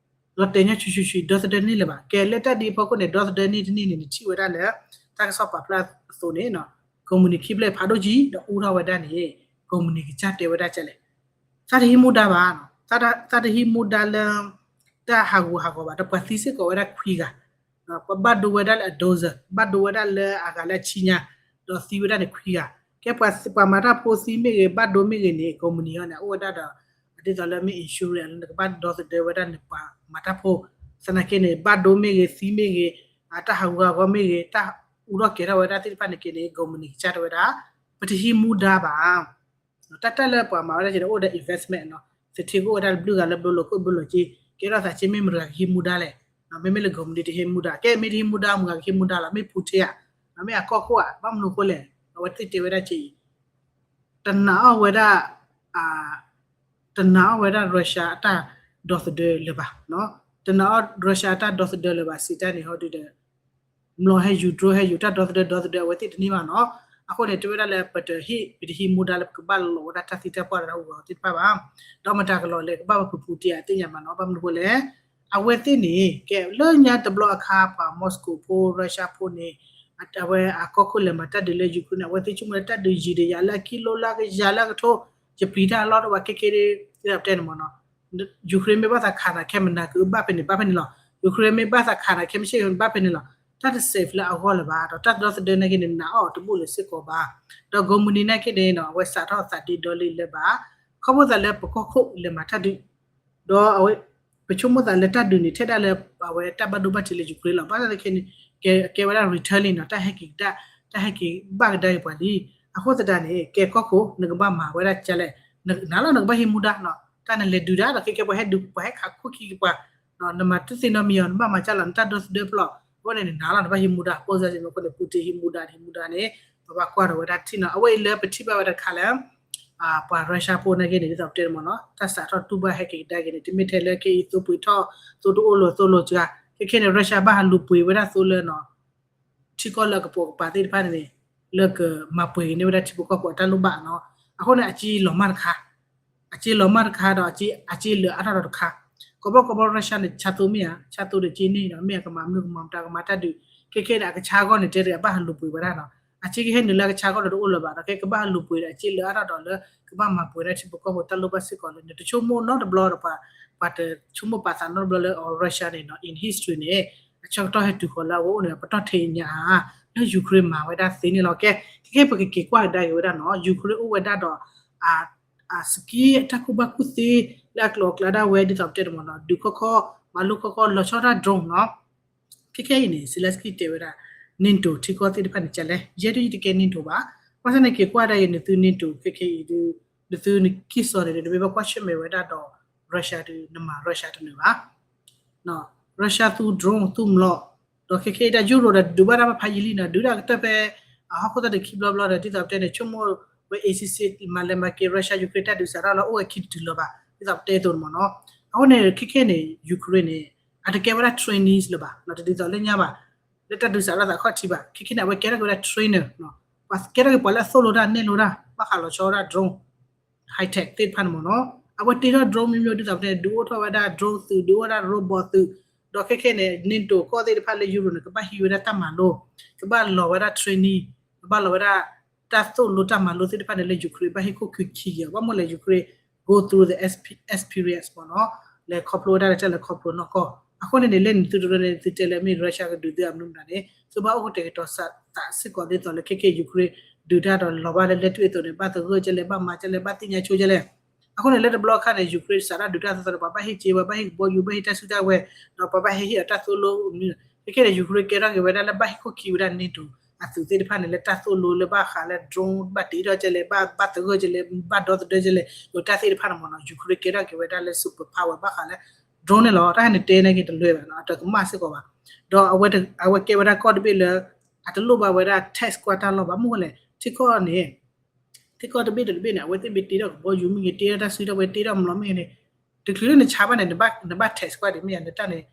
လီၤတဲာ်ညီဆူၣ်ဆူၣ်ဆူၣ် ဒီသဒၢန့ၢ်လၢၤဘၣ်. ကဲလၢတၢ်ဒ်အဖီခိၣ်န့ၣ် ဒီသဒၢန့ၢ်တန့ၢ်န့ၣ် နထံၣ်ဝဲဒၣ်လၢ တၢ်ကစီၣ်ပာ်ဖျါအသိးန့ၣ် company ခံဖျၢၣ်ဖးဒိၣ်ကံဒီးအူထီၣ်ဝဲဒၣ်န့ၣ် company ကစၢ်တဲဝဲဒၣ်ကဲလဲၣ်, သးတဟံးမူဒါဘၣ်, သးတဟံးမူဒါလၢ တၢ်ဟးဂူာ်ဟးဂီၤဘၣ် ဒီးပှၤသံစ့ၢ်ကီးဝဲဒၣ်ခွံဂၤ ပဘၣ်ဒိဝဲဒၣ်လၢအ dozen ဘၣ်ဒိဝဲဒၣ်လၢအဂၤလၢအဆံညါ, ဒီးသံဝဲဒၣ်န့ၣ်ခွံဂၤ. ကဲပှၤမၤတၢ်ဖိသံမ့ၢ်ဂ့ၤ ဘၣ်ဒိမ့ၢ်ဂ့ၤန့ၣ် company အံၤန့ၣ် အအိၣ်ဝဲဒၣ်ဒီး ဒ်သိးလၢမ့ၢ် insurance လၢနကဘၣ်ဒီသဒၢဝဲဒၣ်န့ၣ် ပှၤမၤတၢ်ဖိ, သနာ်က့န့ၣ် ဘၣ်ဒိမ့ၢ်ဂ့ၤ သံမ့ၢ်ဂ့ၤ တၢ်ဟးဂူာ်ဟးဂီၤမ့ၢ်ဂ့ၤ တၢ်အူထီၣ်ကဲၤထီၣ်ဝဲဒၣ်သ့ၣ်တဖၣ်န့ၣ်က့န့ၣ် company ကစၢ်တဲဝဲဒၣ် ပတဟံးမူဒါဘၣ် တၢ်တၢ်လၢပှၤမၤဝဲဒၣ်ကဲန့ၣ် အိၣ်ဒီး investment နီၤ, သထ့ကအိၣ်ဝဲဒၣ်တဘျုးဂၤလၢဘျီလီၤခိၣ်ဘျီလီၤက့, ကဲထီၣ်သးက့မ့ၢ်မတၤဂၤကဟံးမူဒါလဲၣ်, မ့မ့ၢ်လၢ company တဟံးမူဒါ, ကဲမ့ၢ်တဟံးမူဒါ မတၤဂၤကဟံးမူဒါလီၤ, မ့ၢ် Putin ဧါ, မ့ၢ်အကီၢ်ခိၣ်ဧါ, ဘၣ်မနုၤအဃိလဲၣ်, အဝဲသ့ၣ်တဲဝဲဒၣ်ကဲအံၤ တနာ်အီၣ်ဝဲဒၣ် တနာ်အီၣ်ဝဲဒၣ် Russia အတၢ် ဒီသဒၢလၢၤဘၣ်. တနာ်အီၤ Russia တၢ်ဒီသဒၢလၢၤဘၣ် စံးတၢ်န့ၣ်ဟီဒုဒီး မျိာ်ဟဲယူၤ drone ဟဲယူၤ တၢ်ဒီသဒၢဒီသဒၢ အဝဲသ့ၣ်တန့ၢ်ဘၣ်နီၤ. အဃိန့ၣ် တဲဝဲဒၣ်လၢ ပတဟ့ၣ် ပတဟံးမူဒါလၢပကဘၣ်လီၤဝဲဒၣ်တၢ်သံတၢ်ပှၢ်ဒီးတၢ်ဟူးဂဲၤသ့ၣ်တဖၣ်ဘၣ်. ဒီးမတၤကလီၤလဲၣ် ကဘၣ်ပပူၤတံအသ့ၣ်ညါဘၣ်နီၤ. ဘၣ်မနုၤဃိလဲၣ် အဝဲသ့ၣ်န့ၣ် ကဲလၢညါတဘျီအခါ ပှၤ Moscow ဖိ Russia ဖိန့ၣ် အဝဲအကီၢ်ခိၣ်လဲၤမၤတၢ်ဒုးလၢ Ukraine န့ၣ် အဝဲသ့ၣ်ဆိကမိၣ်လၢတၢ်ဒုးယံာ်ဒီးယၤလၢအကံလိလၢကယၤလၢအကထိ ယပျံၤတၢ်အလီၢ်တအိၣ်ဘၣ် ခဲခဲဒ်သိးပတဲန့ၣ်မ့ၢ်နီၤ. Ukraine မ့ၢ်ဘၣ်သးခးနၤခဲမနၤ ကအုဘၣ်ဖဲန့ၣ် ဘၣ်ဖဲန့ၣ်လီၤ. Ukraine မ့ၢ်ဘၣ်သးခးနၤခဲမုၢ်ဆ့ၣ် ဘၣ်ဖဲန့ၣ်လီၤ. တၢ်တ safe လၢအဂီၢ်လၢၤဘၣ် ဒီးတၢ်ဒီသဒၢနာ်က့န့ၣ် နာ်အီၤတဘူၣ်လၢၤစ့ၢ်ကီးဘၣ်. ဒီး Germany နာ်က့န့ၣ်နီၤ အဝဲစးထီၣ်သးဒ့ဒီလံလၢၤဘၣ် ခီဖျိသးလၢပကီၢ်ခိၣ်လဲၤမၤတၢ်ဒုး ဒီးအဝဲ ပဆိကမိၣ်သးလၢတၢ်ဒုးန့ၣ် ထဲဒၣ်လၢ အဝဲတၢ်ဘၣ်ဒိဘၣ်ထံးလၢ Ukraine လီၤ. ဘၣ်ဆၣ်သနာ်က့န့ၣ် ကဲ ကဲဝဲဒၣ် returning နီၤ တၢ်ဟဲက့ၤကဒါ တၢ်ဟဲက့ၤဘၣ်ကဒါက့ၤပှၤလံ. အဃိသတးန့ၣ် ကဲကီၢ်ခိၣ် နကဘၣ်မၤဝဲဒၣ်ကလဲၣ် နၤလီၤ နကဘၣ်ဟံးမူဒါနီၤ တၢ်နလဲၤဒုးတၢ်ဒီး ခဲကဲပှၤဟဲဒုး ပှၤဟဲခးခိၣ်ခံက့ၤပှၤ နမၤတသ့နီတမံၤအီၤ နဘၣ်မၤကလဲၣ် နတၢ်ဒီသဒၢဖျိ အဃိန့ၣ် နၤလီၤ နဘၣ်ဟံးမူဒါ ပိစါစ့ၢ်မ့ၢ်အဃိန့ၣ် Putin ဟံးမူဒါ ဟံးမူဒါန့ၣ် ပဘၣ်ကွၢ်ဒီးဝဲဒၣ်ထံၣ်နီၤ. အဝဲအံၤလၢပထံၣ်ဘၣ်ဝဲဒၣ်တခါလၢ ပှၤ Russia ဖိနာ်က့န့ၣ် ဒ်သိးပတဲန့ၣ်မ့ၢ်နီၤ တၢ်စးထီၣ်တူၢ်ဘၣ်ဟဲက့ၤကဒါက့ၤန့ၣ် တမ့ၢ်ထဲလၢခဲအံၤသိပှ့ၤထီၣ် သိတအိၣ်လၢၤသိလီၤစှၤ ခဲခဲန့ၣ် Russia ဘၣ်ဟးလူၤပှ့ၤဝဲဒၣ်သိလၢနီၤ ထံကီၢ်လၢအကပိာ်ကပၤသ့ၣ်တဖၣ်န့ၣ်န့ၣ် လၢကမၤပှဲၤက့ၤန့ၢ်ဝဲဒၣ်ထံဖိကီၢ်ဖိအတၢ်လိၣ်ဘၣ်နီၤ. အဃိန့ၣ် အစ့လီၤမၢ်တခါ အစ့လီၤမၢ်တခါဒီး အစ့လၢအထီၣ်ဒီးတခါ ကဘီကဘီ Russia န့ၣ် ဆါသိမ့ၢ်ဧါ ဆါသိဒီးစ့န့ၢ်ဒီး မ့ၢ်အကမၤမနုၤကမၤမတၤကမၤတၢ်ဒုး ခဲခဲန့ၣ် အကဆါအဂီၢ်န့ၣ် တဲတဂၤဘၣ်ဟးလူၤပှ့ၤဝဲဒၣ်နီၤ. အစ့ကဟဲနုာ်လၢအကဆါအဂီၢ်ဒီးတအိၣ်လၢၤဘၣ်ဒီး ခဲကဘၣ်ဟးလူၤပှ့ၤဒီး အစ့လၢအထီၣ်ဒီးလၢ ကဘၣ်မၤပှဲၤဒၣ်ထံဖိကီၢ်ဖိတၢ်လိၣ်ဘၣ်စ့ၢ်ကီးလၢ နတဆိကမိၣ်နီတဘျီဒီး ပှၤတဆိကမိၣ်ပာ်သးနီတဘျီလၢ အ Russia န့ၣ်နီၤ in history န့ၣ် အဆၢကတီၢ်ဟဲတုၤဃီၤလၢအဝဲအိၣ်န့ၣ် ပတီၢ်ထဲညါဧါ လၢ Ukraine မၤဝဲဒၣ်သ့န့ၣ်လီၤ. ကဲ ခဲခဲပကက့ၤကွၢ်ကဒါက့ၤဝဲဒၣ်နီၤ Ukraine အိၣ်ဝဲဒၣ်ဒီး အ ski အတၢ်ကူၣ်ဘၣ်ကူၣ်သ့ လၢအကျိၤအကျဲဒၣ်ဝဲ ဒ်သိးပတဲန့ၣ်မ့ၢ်နီၤ ဒုးခီခီ မၤလိခီခီ လီၤဆီဒၣ် drone နီၤ. ခဲခဲအံၤန့ၣ် Zelensky တဲဝဲဒၣ် NATO ထံကီၢ်သ့ၣ်တဖၣ်န့ၣ် ကလဲၣ် ယဲဒၣ်ယတကဲ NATO ဘၣ်. ဘၣ်ဆၣ်န့ၣ် က့ၤကွၢ်ဒၣ်က့ၤ နသု NATO ခဲခဲအံၤဒုး နသုနကံၢ်စီၤန့ၣ်ဒီး နမ့ၢ်ဘၣ်ကွၢ်ဆၢၣ်မဲာ်ဝဲဒၣ်ဒီး Russia ဒုး နမၤ Russia တနၢၤဘၣ် Russia သူ drone သူ မျိာ် ဒီးခဲခဲအံၤဒၣ် Europe ဒီးဒုးဘၣ်တၢ်ဖးယံာ်လံနီၤ ဒုးဒၣ်ကတၢၢ်ဖဲ အဟီၣ်ခိၣ်သၢတခံဘျီဘျီဒီး ဒ်သိးပတဲန့ၣ် ဆိကမိၣ်ဝဲ အံၤစ့စ့ မၤလဲၤမၤက့ၤ Russia Ukraine တၢ်ဒုးစးထီၣ်လၢအိၣ်ဝဲခံတတုၤလၢၤဘၣ် ဒ်သိးပတဲအသိးန့ၣ်မ့ၢ်နီၤ. အဃိန့ၣ် ခဲခဲန့ၣ် Ukraine န့ၣ် အတကဲဝဲဒၣ် trainees လၢၤဘၣ် တဒ်သိးလၢညါဘၣ် လၢတၢ်ဒုးစးထီၣ်သးခီၣ်ထံးဘၣ် ခဲခဲန့ၣ် အဝဲကဲထီၣ်က့ၤဝဲဒၣ် trainer ပှၤကဲထီၣ်က့ၤပှၤလၢအသိၣ်လိတၢ်နဲၣ်လိတၢ် ဘၣ်ဃးလီၤဆီဝဲဒၣ် drone high tech သ့ၣ်တဖၣ်န့ၣ်မ့ၢ်နီၤ. အဝဲတ့ထီၣ် drone မ့မ့ၢ်ဒ်သိးပတဲန့ၣ် ဒုးအိၣ်ထီၣ်ဝဲဒၣ် drone သုး ဒုးအိၣ်ဝဲဒၣ် robot သုး ဒီးခဲခဲန့ၣ် NATO ကီၢ်သ့ၣ်တဖၣ်လၢ Europe န့ၣ် ကဘၣ်ဟံးဝဲဒၣ်တၢ်မၤလိ ကဘၣ်လီၤဝဲဒၣ် training ကဘၣ်လီၤဝဲဒၣ် တၢ်သိၣ်လိတၢ်မၤလိသ့ၣ်တဖၣ်န့ၣ်လၢ Ukraine ဘၣ်ဟ့ၣ်ခိၣ်ခံခံက့ၤအီၤ ဘၣ်မနုၤလဲၣ် Ukraine go through the exp- experience မ့ၢ်နီၤ လဲၤခီဖျိဝဲဒၣ်လၢတၢ်လဲၤခီဖျိနီၢ်ကီၢ် အဃိန့ၣ်န့ၣ် လၢနသုတရၢန့ၣ် သုတဲလၢမ့ၢ် Russia ကဒုးသုအမနုၤမတၤန့ၣ် သုဘၣ်အိၣ်ကတဲာ်ကတီၤသးစ့ၢ်ကီးဒ်သိးလၢခဲခဲ Ukraine ဒုးတၢ်ဒီးလီၤဘၣ်လၢလဲၣ်တွံၢ်အသိးန့ၣ် ဘၣ်သဂၢၢ်ကလဲၣ် ဘၣ်မၤကလဲၣ် ဘၣ်သ့ၣ်ညါဆိကလဲၣ် အဃိန့ၣ် လၢတဘျီခါန့ၣ် Ukraine စးထီၣ်ဒုးတၢ်သိးသိးန့ၣ် ပှၤဘၣ်ဟ့ၣ်စ့ဝဲ ဘၣ်ဟ့ၣ်ကဘီယူၤ ဘၣ်ဟ့ၣ်တၢ်စုတၢ်ဝဲၤ ဒီးပှၤဘၣ်ဟ့ၣ်ဟ့ၣ်အီၤတၢ်သိၣ်လိမနုၤ ခဲခဲန့ၣ် Ukraine ကဲထီၣ်က့ၤဝဲဒၣ်လၢဘၣ်ဟ့ၣ်ခိၣ်ခံဝဲဒၣ် NATO အသုးသ့ၣ်တဖၣ်န့ၣ် လၢတၢ်သိၣ်လိလၢဘၣ်ဃးလၢ drone ဘၣ်တ့ထီၣ်ကလဲၣ် ဘၣ်ဘၣ်သဂၢၢ်ကလဲၣ် ဘၣ်ဒီသဒၢကလဲၣ် ဒီးတၢ်သ့ၣ်တဖၣ်န့ၣ်မ့ၢ်နီၤ Ukraine ကဲထီၣ်က့ၤဝဲဒၣ်လၢ super power ဘၣ်ဃးလၢ drone န့ၣ်လီၤ. တၢ်ဟဲန့ၣ်တဲနာ်က့တလွဲဘၣ်နီၤ အတကမၣ်စ့ၢ်ကီးဘၣ် ဒီးအဝဲကဲဝဲဒၣ်ကီၢ်တဘ့ၣ်လၢ အတလိၣ်ဘၣ်ဝဲဒၣ် test ကွၢ်တၢ်လီၢ်ဘၣ် မ့ၢ်ဝဲလဲၣ် ထံကီၢ်န့ၣ် ထံကီၢ်တဘ့ၣ်ဒီးတဘ့ၣ်န့ၣ် အဝဲသ့ၣ်မ့ၢ်တ့ထီၣ်ကဘီယူၤမ့ၢ်ဂ့ၤ တ့ထီၣ်တၢ်စုတၢ်ဝဲၤ တ့ထီၣ်မျိာ်မ့ၢ်ဂ့ၤန့ၣ် တချုးလၢနဆါဘၣ်န့ၣ် နဘၣ် test ကွၢ်ဒံးမ့ၢ်ယါ နတၢ်န့ၣ်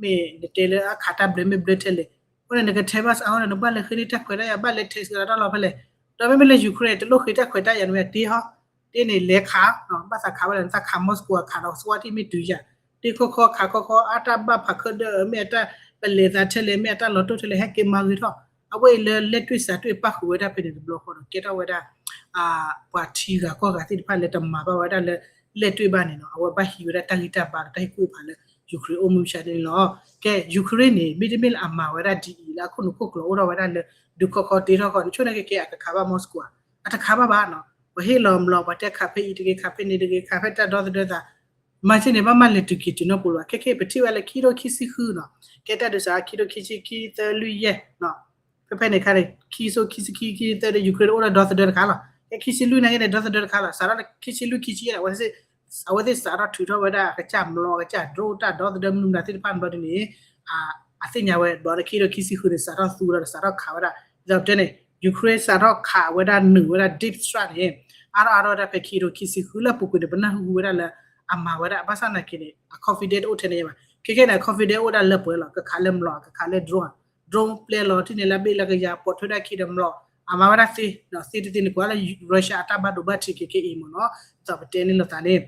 မ့ၢ်နတဲလၢအခးတၢ်ဘျဲမ့ၢ်ဘျဲထဲလဲၣ် အဃိန့ၣ် နကထဲဘၣ်စးအဃိန့ၣ် နဘၣ်လဲၤဃ့န့ၢ်တၢ်ခွဲးတၢ်ယာ် ဘၣ်လဲၤ test ကဒီးတၢ်လီၢ်ဖဲလဲၣ် ဒီးမ့မ့ၢ်လၢ Ukraine တလိၣ်ဃ့တၢ်ခွဲးတၢ်ယာ်န့ၣ်မ့ၢ်တ့ဟီ တ့န့ၣ်လဲၤခး ဘၣ်သးခးဝဲလဲၣ် နသးခး Moscow အခးဒီး စဝါတံၢ်မ့ၢ်တုၤယၤ တ့ခီခီခးခီခီ အတၢ်ဘၣ်ဖးခၢၣ်ဒၢၣ် မ့ၢ်အတၢ်ပလဲၤသးထဲလဲၣ် မ့ၢ်အတၢ်လီၤတိၢ်ထဲလဲၣ် ဟဲက့ၤမၤဂ့ၤထီၣ် အဝဲအံၤလၢလဲၣ်တွံၢ်စးတွံၢ်ပၣ်ဃုာ်ဝဲဒၣ်ဖဲန့ၣ်တဘျီဃီဒီး ကဲထီၣ်ဝဲဒၣ် ပှၤထံဂၤကီၢ်ဂၤသ့ၣ်တဖၣ်လၢတမၤဘၣ်ဝဲဒၣ်လၢ လဲၣ်တွံၢ်ဘၣ်န့ၣ်နီၤ အဝဲဘၣ်ဟံးဝဲဒၣ်တၢ်ဂံၢ်တၢ်ဘါဒီးတၢ်ဟ့ၣ်ကူၣ်ဖးလၢ Ukraine အိၣ်မုၢ်မဆါန့ၣ်လီၤ. ကဲ Ukraine န့ၣ် မ့တမ့ၢ်လၢအမၤဝဲဒၣ်ဒ်အံၤလၢအခိၣ်နူာ်ခိၣ်ကျိၤအိၣ်ထီၣ်ဝဲဒၣ်လၢ ဒုးခီခီတ့ထီၣ်ခီ နဆိကမိၣ်ကဲကဲအကခးဘၣ် Moscow ဧါ အတခးဘၣ်ဘၣ်နီၤ ပှၤဟ့ၣ်လီၤမျိာ် ပှၤတဲခးဖဲအံၤတဂ့ၤ ခးဖဲန့ၣ်တဂ့ၤ ခးဖဲတၢ်ဒီသဒၢသး မၤစ့ၢ်န့ၣ် ဘၣ်မၤလဲၤတုၤက့ၤတုၤနီၢ်ပူၤလၢၤဘၣ် ခဲခဲအံၤ ပထံၣ်ဝဲလၢခံထိခံဆံဃုနီၤ ကဲတၢ်ဒုးစးခံထိခံဆံခံသၢလွံၢ်ယဲၢ် ဖဲဖဲန့ၣ်ခါန့ၣ် ခံစိခံဆံခံခံသၢဒီး Ukraine အိၣ်ဒီးဒီသဒၢတခါလီၤ ကဲခံဆံလွံၢ်နာ်က့န့ၣ် ဒီသဒၢတခါလီၤ စးထီၣ်ခံဆံလွံၢ်ခံဆံယဲၢ်န့ၣ် အဝဲသ့ၣ်စးထီၣ်ထုးထီၣ်ဝဲဒၣ်အကစၢ်မျိာ် အကစၢ် drone တၢ်ဒီသဒၢမနုၤမတၤသ့ၣ်တဖၣ်န့ၣ်ဘျီဒ်န့ၣ် အသ့ၣ်ညါဝဲ ဘျီလၢခံထိခံဆံဃုန့ၣ် စးထီၣ်သူဒီးစးထီၣ်ခးဝဲဒၣ် ဒ်သိးပတဲန့ၣ် Ukraine စးထီၣ်ခးဝဲဒၣ်နုာ်ဝဲဒၣ် deep strike န့ၣ် အါထီၣ်အါထီၣ်ဝဲဒၣ်ဖဲခံထိခံဆံဃုလၢအပူၤကွံာ်န့ၣ် ပနၢ်ဟူဝဲဒၣ်လၢ အမၤဝဲဒၣ် ဘၣ်ဆၣ်နာ်က့န့ၣ် အ confident တအိၣ်ထဲန့ၣ်ဘၣ်. ခဲခဲန့ၣ် အ confident အိၣ်ဒၣ်လၢပှဲၤလီၤ, ကခးလၢမျိာ် ကခးလၢ drone, drone ပျဲလီၤထံၣ်န့ၣ်လၢအဘ့ၣ်လၢကယၤ ပိာ်ထွဲဒၣ်ခံဒီးမျိာ် အမၤဝဲဒၣ်သ့, သ့တသ့န့ၣ် ကွၢ်လၢ Russia အတၢ်ဘၣ်ဒိဘၣ်ထံးခဲခဲအံၤမ့ၢ်နီၤ, ဒ်သိးပတဲန့ၣ်လိာ်သးန့ၣ်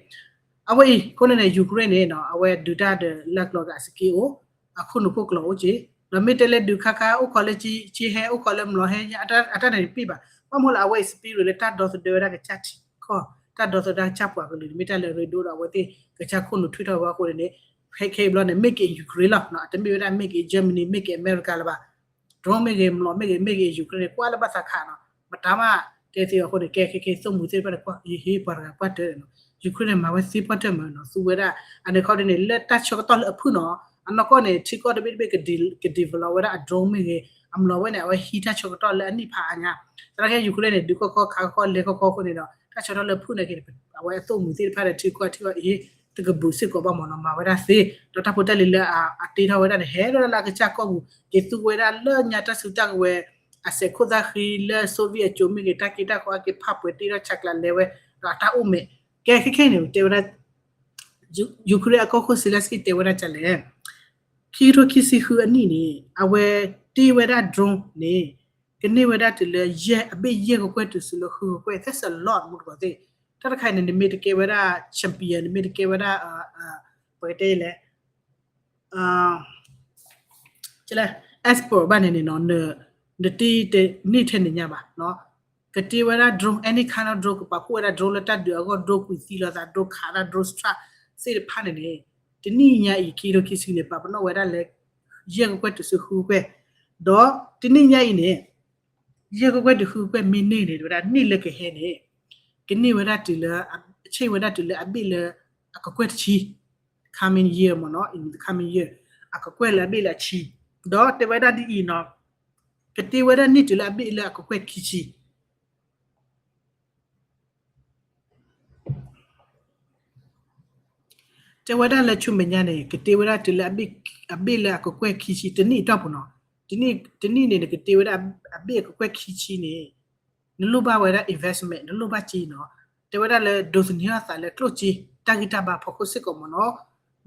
အဝဲအံၤ အဃိန့ၣ်န့ၣ် Ukraine န့ၣ်နီၤ အဝဲဒုးတၢ်ဒီးလၢအကျိၤအကျဲအစက့အိၣ်, အခိၣ်နူာ်ခိၣ်ကျိၤအိၣ်က့ၤ, ဒီးမ့ၢ်တဲလၢဒုးခါခါ အိၣ်ခိးလၢကၠ့ဟဲ အိၣ်ခိးလၢမျိာ်ဟဲ အတၢ်န့ၣ်တပ့ၢ်ဘၣ်. ဘၣ်မနုၤလၢအဝဲအံၤ spirit လၢတၢ်ဒီသဒၢဝဲဒၣ်ကစၢ်ထံကီၢ်, တၢ်ဒီသဒၢကစၢ်ပှၤကလုာ်န့ၣ် မ့ၢ်တၢ်လၢအရ့ဒိၣ်ဒီးအဝဲသ့ၣ်ကစၢ်ခိၣ်နူာ်ထွံၣ်ထီၣ်ဝဲအဃိန့ၣ်န့ၣ် ခဲခဲအံၤဘျီန့ၣ် make in Ukraine လီၤ, အတမ့ၢ်ဝဲဒၣ် make in Germany, make in America လၢၤဘၣ်. drone မ့ၢ်ဂ့ၤ, မျိာ်မ့ၢ်ဂ့ၤ, မ့ၢ်ဂ့ၤ Ukraine န့ၣ် ကွၢ်လၢဘၣ်သးခးနီၤ, မတၤမးတဲသ့အဃိန့ၣ် ကဲခဲခဲအံၤ သိၣ်မှံၤသ့ၣ်တဖၣ်န့ၣ် ကွၢ်ယဟ့ၣ်ပှၤတဂၤပှၢ်တၢၢ်နီၤ, Ukraine န့ၣ် မၤဝဲသ့ပှၢ်တၢၢ်မးနီၤ, သူဝဲဒၣ် အန့ၣ်ခီဒ်န့ၣ် လၢတၢ်ဆၢကတီၢ်လၢအဖုၣ်နီၤ, အနီၢ်ကီၢ်န့ၣ် ထံကီၢ်တဘ့ၣ်တဘ့ၣ်က de-, က develop ဝဲဒၣ်အ drone မ့ၢ်ဂ့ၤ, အမျိာ်ဝဲန့ၣ် အဝဲဟံးတၢ်ဆၢကတီၢ်လၢအနံၣ်ဖးအါညါ, သနာ်က့ Ukraine န့ၣ် ဒုးကီၢ်ကီၢ်ခးကီၢ်ကီၢ်လဲၤကီၢ်ကီၢ်အဃိန့ၣ်ဒီး တၢ်ဆၢကတီၢ်လၢအဖုၣ်နာ်က့န့ၣ် အဝဲအသိၣ်မှံၤသ့ၣ်တဖၣ်ဒီးထံကီၢ်ထံကီၢ်အံၤ တကဘူးစ့ၢ်ကီးဘၣ်မ့ၢ်နီၤ, မၤဝဲဒၣ်သ့, ဒီးတၢ်ဖိတၢ်လံၤလၢအတ့ထီၣ်ဝဲဒၣ်န့ၣ် ဟဲထီၣ်ဒၣ်လၢအကစၢ်ကီၢ်ပူၤ, က့ၤသူဝဲဒၣ်လၢညါတၢ်စုတၢ်ကဝဲၤ အစဲးခိၣ်သၣ်ဃံလၢ Soviet အစိၤမ့ၢ်ဂ့ၤ တၢ်က့တၢ်ဃီအက့ၤဖးပှဲၤတ့ထီၣ်ဆးကျးလဲၤဝဲ, ဒီးအတၢ်အိၣ်မဲာ်, ကဲခဲခဲအံၤန့ၣ် တဲဝဲဒၣ် Ukraine အကီၢ်ခိၣ် Zelensky တဲဝဲဒၣ်ဒ်လဲၣ်, ခံကထိခံဆံဃုအနံၣ်န့ၣ် အဝဲတ့ဝဲဒၣ် drone န့ၣ် ကန့ၢ်ဝဲဒၣ်တုၤလၢယဲၢ်, အဘ့ၣ်ယဲၢ်ကကွဲၢ်တုၤဆူလၢဃုကကွဲၢ်, that's a lot မူတကိးသ့ၣ်, တၢ်တခါအံၤန့ၣ် နမ့ၢ်တကဲဝဲဒၣ် champion, နမ့ၢ်တကဲဝဲဒၣ် ပကတဲလဲၣ် expert ဘၣ်န့ၣ်န့ၣ်နီၤ, နတ့တန့ၢ်ထဲန့ၣ်ညါဘၣ်နီၤ, ကတ့ဝဲဒၣ် drone, any kind of drone, ကပာ်ဖှိၣ်ဝဲဒၣ် drone လၢတၢ်ဒုးအဂီၢ်, drone ကွံာ်သံလိာ်သး, drone ခးတၢ်, drone strike သ့ၣ်တဖၣ်န့ၣ်န့ၣ် တနံၣ်ညါအံၤ ခံကထိခံဆံန့ၣ် ပာ်ပနီၣ်ဝဲဒၣ်လၢ ယဲၢ်ကကွဲၢ်တုၤဆူဃုကကွဲၢ်, ဒီးတနံၣ်ညါအံၤန့ၣ် ယဲၢ်ကကွဲၢ်တုၤဃုကကွဲၢ်မ့ၢ်န့ၢ်န့ၣ် တဲဝဲဒၣ်နံၣ်လၢကဟဲန့ၣ် ကန့ၢ်ဝဲဒၣ်တုၤလၢ, ဆ့ၣ်ဝဲဒၣ်တုၤလၢအဘ့ၣ်လၢ အကကွဲၢ်တဆံ, coming year မ့ၢ်နီၤ, in the coming year, အကကွဲၢ်လၢအဘ့ၣ်လၢအဆံ, ဒီးတဲဝဲဒၣ်ဒ်အံၤနီၤ, ကတ့ဝဲဒၣ်နံၣ်တုၤလၢအဘ့ၣ်လၢအကကွဲၢ်ခံဆံ, တဲဝဲဒၣ်လၢဆူမဲာ်ညါန့ၣ် ကတ့ဝဲဒၣ်တုၤလၢအဘ့ၣ်, အဘ့ၣ်လၢအကကွဲၢ်ခံဆံ တနံၣ်အတီၢ်ပူၤနီၤ, တနံၣ်န့ၣ် နကတ့ဝဲဒၣ်အဘ့ၣ်အကကွဲၢ်ခံဆံန့ၣ် နလိၣ်ဘၣ်ဝဲဒၣ် investment, နလိၣ်ဘၣ်စ့နီၤ, တဲဝဲဒၣ်လၢဒိးသန့ၤထီၣ်သးလၢကျိၣ်စ့ တၢ်ဂံၢ်တၢ်ဘါဖီခိၣ်စ့ၢ်ကီးမ့ၢ်နီၤ,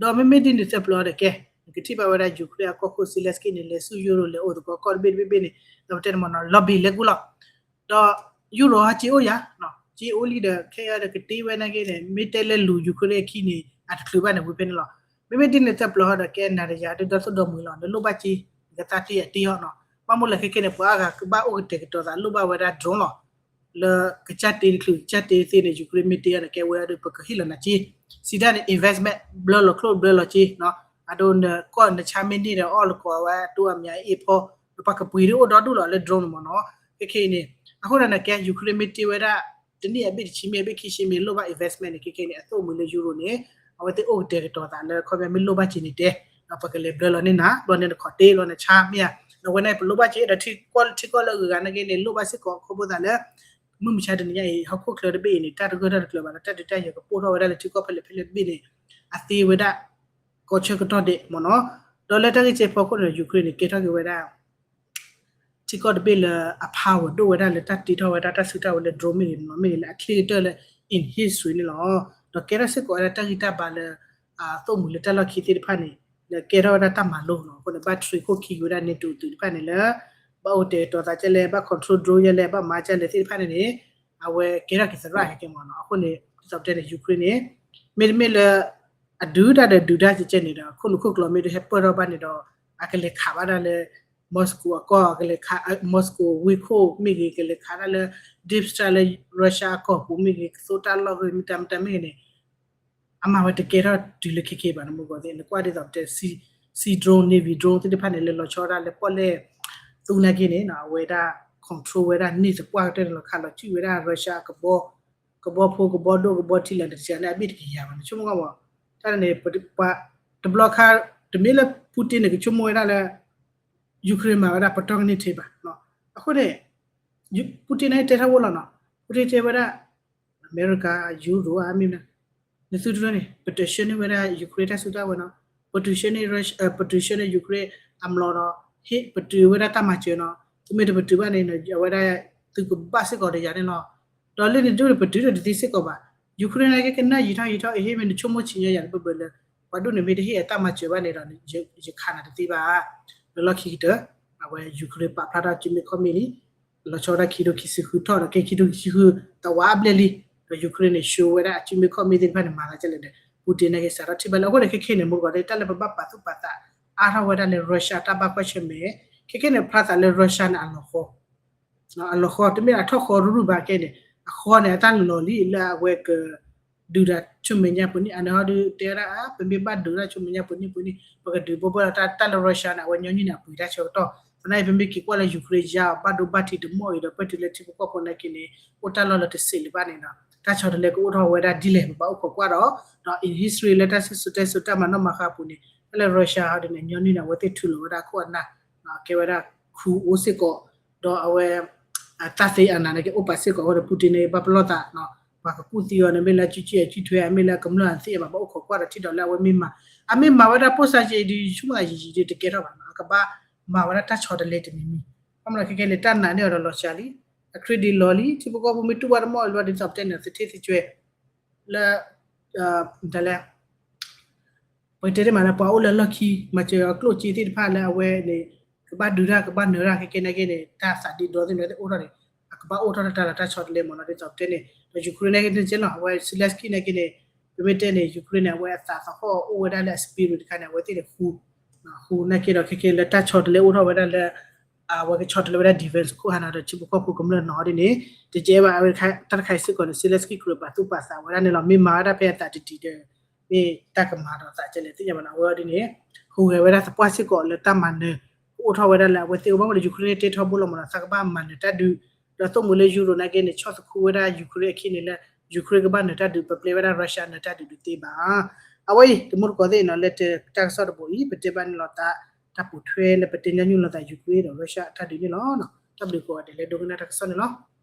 ဒီးမ့မ့ၢ်ဒ်န့ၣ်သတးဒီးကဲ, နကထံၣ်ဘၣ်ဝဲဒၣ် Ukraine အကီၢ်ခိၣ် Zelensky န့ၣ် လဲၤဆူ Europe လဲၤအိၣ်သကိးကီၢ်တဘ့ၣ်တဘ့ၣ်ဘ့ၣ်န့ၣ် ဒီးပတဲန့ၣ်မ့ၢ်နီၤ lobby လဲၤကူလီၤ ဒီး Europe ဟဲက့ၤအိၣ်ယၤ, က့ၤအိၣ်လံဒီး ခဲအံၤဒီးကတ့ဝဲနာ်က့န့ၣ် မ့ၢ်တဲလၢလူၤ Ukraine အခံန့ၣ် အတချုးဘၣ်န့ၣ် ဝံၤဖဲန့ၣ်လီၤ. မ့မ့ၢ်ဒ်န့ၣ်သတးဒီးကဲ နၤဒီးယၤဒ်ဒီသိၣ်ဒီမှံၤလီၤ, နလိၣ်ဘၣ်စ့, နကသးတ့အတ့အီၤနီၤ, ဘၣ်မနုၤလဲၣ်ခဲခဲန့ၣ် ပှၤအါဂၤကဘၣ်အိၣ်ကတဲာ်ကတီၤသး လိၣ်ဘၣ်ဝဲဒၣ် drone လီၤ လၢကစၢ်တ့တချုး ကစၢ်တ့သ့န့ၣ် Ukraine မ့ၢ်တ့အီၤန့ၣ် ကဲဝဲဒီးပကဟ့ၣ်လီၤနၤစ့, စံးဒၣ်န့ၣ် investment ဘျၢလီၤချိၣ်ဘျၢလီၤစ့နီၤ, အဒိနကီၢ်နဆါမ့ၢ်န့ၢ်ဒီးအီၣ်လီၤကိးဝဲအတိအမံၤအ့ၣ်ဖီ, ဒီးပှၤကပှ့ၤဒ်အိၣ်ဒီဒူၣ်လီၤလၢ drone န့ၣ်မ့ၢ်နီၤ, ခဲခဲအံၤန့ၣ်, အဃိဒီးနကဲ Ukraine မ့ၢ်တ့ဝဲဒၣ် တနံၣ်အဘ့ၣ်တဆံမ့ၢ်အဘ့ၣ်ခံဆံမ့ၢ်လိၣ်ဘၣ် investment န့ၣ် ခဲခဲအံၤန့ၣ် အသိၣ်မှံၤလၢ Europe န့ၣ်, အဝဲသ့ၣ်အိၣ်ကတဲာ်ကတီၤသးလၢခီပညီမ့ၢ်လိၣ်ဘၣ်စ့န့ၣ်တဲ, ဒီးပကလဲၤဘျၢလီၤန့ၢ်နၤ, ဘျီန့ၣ်နခိးတ့လီၤနဆါမ့ၢ်ဧါ, ဒီးဝဲန့ၣ် ပလိၣ်ဘၣ်စ့ဒီးထံကီၢ်လၢအဂၤနာ်က့န့ၣ် လိၣ်ဘၣ်စ့ၢ်ကီးခီဖျိသးလၢ မုၢ်မဆါတနံၤညါအံၤ ဟီၣ်ခိၣ်ချၢတဘ့ၣ်အံၤန့ၣ် တၢ်တဂၢၢ်တၢ်တကျၢၤဘၣ်ဒီး တၢ်ဒုးတၢ်ယၤကပိၢ်ထီၣ်ဝဲဒၣ်လၢထံကီၢ်ဖဲလဲၣ်ဖဲလဲၣ်တဘ့ၣ်န့ၣ် အသ့ဝဲဒၣ် ကီးဆၢကတီၢ်ဒဲးမ့ၢ်နီၤ, ဒီးလၢတၢ်ဂ့ၢ်ကဲဖီခိၣ်န့ၣ် Ukraine န့ၣ် ကဲထီၣ်က့ၤဝဲဒၣ် ထံကီၢ်တဘ့ၣ်လၢအ power ဒိၣ်ဝဲဒၣ်လၢတၢ်တ့ထီၣ်ဝဲဒၣ်တၢ်စုတၢ်ဝဲၤလၢ drone မ့ၢ်ဂ့ၤ မျိာ်မ့ၢ်ဂ့ၤလၢအချ့ကတၢၢ်လၢ in history န့ၣ်လီၤ. ဒီးကဲထီၣ်စ့ၢ်ကီးဝဲဒၣ်တၢ်ဂံၢ်တၢ်ဘါလၢ အသိၣ်မှံၤလၢတၢ်လီၢ်ခံသ့ၣ်တဖၣ်န့ၣ် လၢကဲထီၣ်ဝဲဒၣ်တၢ်မၤလိနီၤ, အဃိန့ၣ် ဘၣ်ထြံးခိၣ်ခံက့ၤဝဲဒၣ် NATO သုးတဖၣ်န့ၣ်လၢ ဘၣ်အိၣ်တဲာ်ကတီၤသးကဲလဲၣ်, ဘၣ် control drone ကဲလဲၣ်, ဘၣ်မၤကဲလဲၣ်သ့ၣ်တဖၣ်န့ၣ်န့ၣ် အဝဲကဲထီၣ်က့ၤသရၣ်ကဲကဲမ့ၢ်နီၤ, အဃိန့ၣ် ဒ်သိးပတဲန့ၣ် Ukraine န့ၣ် မ့တမ့ၢ်လၢ အဒုးတၢ်ဒီးဒုးတၢ်ကဲကဲန့ၣ်ဒီး ခိၣ်နူာ်ခိၣ်ကျိၤမ့ၢ်တဟဲပၢၢ်ထီၣ်ဘၣ်န့ၣ်ဒီး အကလဲၤခးဘၣ်ဒၣ်လၢ Moscow အကီၢ်, အကလဲၤခး Moscow ဝ့ၢ်ခိၣ်မ့ၢ်ဂ့ၤ, ကလဲၤခးဒၣ်လၢ Dnipro လၢ Russia အကီၢ်ပူၤမ့ၢ်ဂ့ၤ, ကသိတၢ်လီၢ်ဂ့ၤ မ့ၢ်တၢ်မ့ၢ်တၢ်မ့ၢ်ဂ့ၤန့ၣ် အမၤဝဲတကဲထီၣ်တုၤလၢခဲခဲဘၣ် နမူကီးသ့ၣ်, နကွၢ်ဒ်သိးပတဲ sea drone, navy drone သ့ၣ်တဖၣ်န့ၣ် လၢလီၤဆီဒၣ်လၢပီၣ်လဲၣ်သူနာ်က့န့ၣ် အဝဲဒၣ် control ဝဲဒၣ်န့ၢ်သပှၢ်ကတၢၢ်န့ၣ်လီၤ, ခးလီၤကွံာ်ဝဲဒၣ် Russia ကဘီ, ကဘီဖိ ကဘီဒိၣ် ကဘီထံလၢာ်န့ၣ် တစှၤန့ၣ် အဘ့ၣ်တကယၤဘၣ် နဆိကမိၣ်ကွၢ်မး, တၢ်န့ၣ် ပှၤတဘျီခါ တမ့ၢ်လၢ Putin န့ၣ် ကဆိကမိၣ်ဝဲဒၣ်လၢ Ukraine မၤဝဲဒၣ်ပတီၢ်ကန့ၢ်ထဲဘၣ်, အဃိန့ၣ် Putin န့ၣ်တဲထီၣ်ဝဲလီၤနီၤ, Putin တဲဝဲဒၣ် အမဲရကၤ Europe ဧါ မ့ၢ်မနုၤ, နသုတရၢန့ၣ် ပတဆှၢန့ၢ်ဝဲဒၣ် Ukraine တၢ်စုတၢ်ဝဲၤနီၤ, ပတုၤဆှၢန့ၢ် Russia, ပတုၤဆှၢန့ၢ် Ukraine အမျိာ်နီၤ, ဟ့ၣ်ပတုၤဝဲဒၣ်တၢ်မၤစၢၤနီၤ, သုမ့ၢ်တပတုၤဘၣ်န့ၣ် အဝဲဒၣ်သုကဘၣ်စ့ၢ်ကီးဒီးယၤန့ၣ်လီၤ, ဒီးလၢန့ၣ်ဒ်န့ၣ် ပတုၤဒီးတသ့စ့ၢ်ကီးဘၣ် Ukraine န့ၣ်က့ ကနၣ်ယံာ်ထီၣ်ယံာ်ထီၣ် အဟ့ၣ်မ့ၢ်နဆိကမိၣ်ဆံးညါယၤလၢဘၢဘၢလၢ ပှၤဒိၣ်န့ၣ်မ့ၢ်တဟ့ၣ်အတၢ်မၤစၢၤဘၣ်န့ၣ်ဒီး ယခးနၤတသ့ဘၣ်. လၢလီၢ်ခံကတၢၢ် အဝဲ Ukraine ပာ်ဖျါထီၣ်အစုမ့ၢ်ခီၣ်မ့ၢ်လံ လီၤဆီဝဲဒၣ်ခံထိခံဆံဃုထီၣ်ဒီး ကဲခံထိခံဆံဃု တဝးအဘျဲၣ်လံ. ဒီး Ukraine န့ၣ် ဆှၢဝဲဒၣ်အစုမ့ၢ်ခီၣ်မ့ၢ်သ့ၣ်တဖၣ်န့ၣ် မၤသးဒ်လဲၣ်ဒီး Putin န့ၣ်က့ စးထီၣ်ထံၣ်ဘၣ်လၢအဃိန့ၣ် ခဲခဲန့ၣ် မူတကိးသ့ၣ် တၢ်လၢပဘၣ်ပာ်သူၣ်ပာ်သးအါထီၣ်ဝဲဒၣ်လၢ Russia တၢ်ဘၣ်ကွၢ်ဆၢၣ်မဲာ် ခဲခဲန့ၣ် ဖျါသးလၢ Russia န့ၣ် အလီၤဃီ အလီၤဃီ တမ့ၢ်အထီၣ်ဃီရူၢ်ရူၢ်ဘၣ်ကဲန့ၣ် အဃီန့ၣ် အတၢ်လီၤလံလၢအဝဲက ဒုးတၢ်ဆူမဲာ်ညါပူၤန့ၣ် အန့ၣ်ဟီဒုးတဲဝဲဒၣ် ပမ့ၢ်ဘၣ်ဒုးတၢ်ဆူမဲာ်ညါပူၤန့ၣ်ပူၤန့ၣ် ပကဒုးဘၣ်ဘၣ်ဒီးတၢ်လၢ Russia န့ၣ် အဝဲညီနုၢ်န့ၣ် အပှ့ၤတၢ်ဆၢကတီၢ် သနာ်က့ ပမ့ၢ်က့ၤကွၢ်လၢ Ukraine ယါအီၤ ဘၣ်ဒိဘၣ်ထံးတမီၣ်အံၤဒီး ပၢၢ်တုၤလၢထံဖိကီၢ်ဖိနာ်က့န့ၣ် အိၣ်တၢ်လီၢ်လၢတစဲးလၢၤဘၣ်န့ၣ်ဒီး တၢ်ဆီတလဲကအိၣ်ထီၣ်ဝဲဒၣ်ဒ်လဲၣ် ပဘၣ်အိၣ်ခိးကွၢ်ဒီး ဒီး in history လၢတၢ်စံၣ်စိၤတဲစိၤတၢ်မၤနီၣ်မၤဃါအပူၤန့ၣ် တၢ်လၢ Russia ဟီဒုးန့ၣ် ညီနုၢ်န့ၣ် အဝဲသ့ၣ်ထုးလီၤဝဲဒၣ်အခိၣ်အနၢ် ကဲဝဲဒၣ်ခူအိၣ်စ့ၢ်ကီး ဒီးအဝဲ တၢ်သ့အနၤန့ၣ်က့ အိၣ်ပာ်စ့ၢ်ကီးအဃိဒီး Putin န့ၣ် ဘၣ်ပလီၢ်သး ပှၤကကူၣ်သံအီၤန့ၣ် မ့ၢ်လၢအစုကၠံအစုထွဲ မ့ၢ်လၢအကမျၢၢ်အသ့အဘၣ် ဘၣ်အိၣ်ခိးကွၢ်ဒီးထံၣ်ဒီးလၢအဝဲမ့ၢ်မၤ အမ့ၢ်မၤဝဲဒၣ်ပိၢ်စါက့ဒုး ဆိကမိၣ်သးယံာ်ယံာ်ဒုးတကဲထီၣ်ဘၣ်နီၤ အကဘၣ်မၤဝဲဒၣ်တၢ်ဆီတလဲတမံၤမံၤ ဘၣ်မနုၤခဲခဲန့ၣ် တၢ်နာ်န့ၢ်အီၤဒီးလီၤစှၤလံ အ credit လီၤလံ ထံဖိကီၢ်ဖိမ့ၢ်တူၢ်ဘၣ်တမီၢ်လီၤဒ်သိးပတဲန့ၣ် သထ့သကၠွဲ လၢ ဒ်လဲၣ် ပကတဲတ့ၢ်မးလၢ ပှၤအိၣ်လၢလီၢ်ခံ မၤစၢၤအကျိၣ်စ့သ့ၣ်တဖၣ်လၢအဝဲန့ၣ် ကဘၣ်ဒုးတၢ် ကဘၣ်နၢၤတၢ် ခဲကဲန့ၣ်က့န့ၣ် တၢ်သးဒ့ဒီသ့ၣ်မနုၤသ့ၣ်အိၣ်ထီၣ်န့ၣ် အကဘၣ်အိၣ်ထီၣ်တၢ်လီၤတၢ်ဆီတလဲမ့ၢ်နီၤ ဒ်သိးပတဲန့ၣ် ဒီး Ukraine န့ၣ်က့န့ၣ်က့လီၤ အဝဲ Zelensky န့ၣ်က့န့ၣ် ပမ့ၢ်တဲန့ၣ် Ukraine န့ၣ် အဝဲအသးသဟီၣ်အိၣ်ဝဲဒၣ်လၢအ spirit တခါန့ၣ် အဝဲသ့ၣ်န့ၣ် ဃူ ဃူနာ်က့ဒီး ခဲကဲလၢတၢ်ဆီတလဲအိၣ်ထီၣ်ဝဲဒၣ်လၢ အဝဲကဆီတလဲဝဲဒၣ် defense ခိၣ်ဟးနီၤဒီး ထံဖိကီၢ်ဖိကမျၢၢ်နီၤဒ်န့ၣ် တကဲဘၣ် အဝဲတၢ်တခါအံၤစ့ၢ်ကီးန့ၣ် Zelensky ကြၢးပာ်သူၣ်ပာ်သးဝဲဒၣ်န့ၣ်လီၤ မ့ၢ်မၤဝဲဒၣ်ဖဲအသးတံၢ်တံၢ်ဒီး မ့ၢ်တၢ်ကမၤဒီးသးကဲလဲၣ်သ့ၣ်ညါဘၣ်နီၤ အဝဲဒ်န့ၣ် ဟူးဂဲၤဝဲဒၣ်သပှၢ်စ့ၢ်ကီးလၢတၢ်မၤနၢၤ ကအိၣ်ထီၣ်ဝဲဒၣ်လၢအဝဲသ့ၣ်အိၣ်ဘၣ်ဝဲဒီး Ukraine န့ၣ်တဲထီဘိလီၤမးနီၤ သးကဘၣ်မၤနၢၤတၢ်ဒုး ဒီးသိၣ်မှံၤလၢ Europe နာ်က့န့ၣ် ဆီၣ်သခူဝဲဒၣ် Ukraine အခံန့ၣ်လၢ Ukraine ကဘၣ်နၢၤတၢ်ဒုး ပပျဲဝဲဒၣ် Russia နၢၤတၢ်ဒုးဒုးသ့ဘၣ် အဝဲအံၤ တမူတကိးသ့ၣ်နီၤ လၢတၢ်ကစီၣ်တဘိအံၤ ပတဲဘၣ်န့ၣ်လီၤသး တၢ်ပိာ်ထွဲလၢပတဲညီနုၢ်လိာ်သး Ukraine ဒီး Russia အတၢ်ဒုးန့ၣ်လီၤ. တၢ်ဘျုးကိးဂၤဒဲးလၢဒိကနၣ်တၢ်ကစီၣ်န့ၣ်လီၤ.